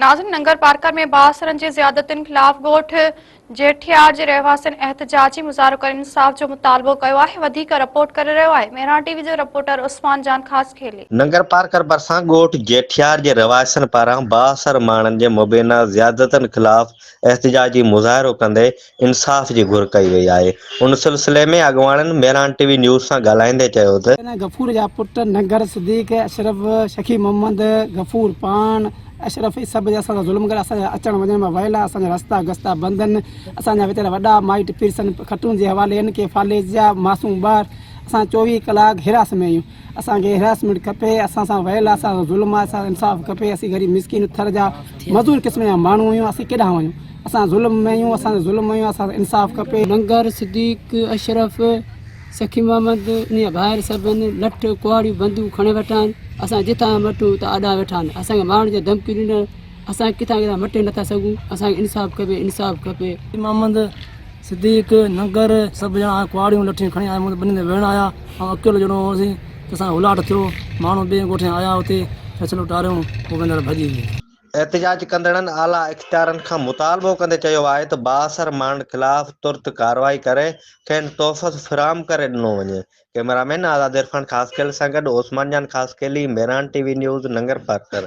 ناظرين ننگرپارڪر ۾ بااثرن جي زيادتين خلاف ڳوٺ جيٺيار جي رهواسين احتجاجي مظاهرو ڪري انصاف جو مطالبو ڪيو آهي وڌيڪ رپورٽ ڪري رهيو آهي مهراڻ ٽي وي جو رپورٽر عثمان جان خاصخيلي. ننگرپارڪر ڀرسان ڳوٺ جيٺيار جي رهواسين پاران بااثر ماڻهن جي مبينا زيادتين خلاف احتجاجي مظاهرو ڪندي انصاف جي گهر ڪئي وئي آهي. ان سلسلي ۾ اڳواڻن ميران ٽي وي نيوز سان ڳالهائيندي چيو ته. غفور جا پٽ ننگر صديق، اشرف، شخي محمد، غفور پاڻ، اشرف اهي سڀ اسان سان ظلم ڪري اسان جا اچڻ وڃڻ مان ويل اسان جا رستا گستا بند آهن اسان جا ويچارا وڏا مائٽ پيرسن کٽون جي حوالي آهن ڪي فالج جا معصوم ٻار اسان 24 ڪلاڪ حراس ۾ آهيون اسان کي هراسمينٽ کپي اسان سان ويل آهي اسان سان ظلم آهي اسان کي انصاف کپي اسين غريب مسڪين ٿر جا مزور قسم جا ماڻهو آهيون اسين ڪيڏانهن وڃون اسان ظلم ۾ آهيون اسان سان ظلم آهيون اسان کي انصاف کپي. ننگر، صديق، اشرف، سخي محمد انهي جا ڀائر سڀ آهن لٺ ڪهاڙيون بندوق کڻي ويٺا آهن اسان جتان مٽون اتان اڏا ويٺا آهن اسان کي مارڻ جون ڌمڪيون ڏين اسان ڪٿان ڪٿان مٽي نٿا سگهون اسان کي انصاف کپي انصاف کپي. محمد، صديق، ننگر سڀ ڄڻا ڪهاڙيون لٺيون کڻي آيا مون تي ٻنين تي ويهڻ آيا آئون اڪيلو ڄڻو هوس ته اسان کي هولاٽ ٿيو ماڻهو ٻئي ڳوٺ جا آيا اتي فيصلو ٽاريون پوء ويندڙ ڀڄي ويا. احتجاج ڪندڙن اعليٰ اختيارن کان مطالبو ڪندي چيو آهي ته بااثر ماڻهن خلاف ترت ڪارروائي ڪري کين تحفظ فراهم ڪري ڏنو وڃي. ڪئميرا مين آزاد عرفان خاصخيلي سان گڏ Usman Jan Khaskheli, Mehran T V news, Nangarparkar.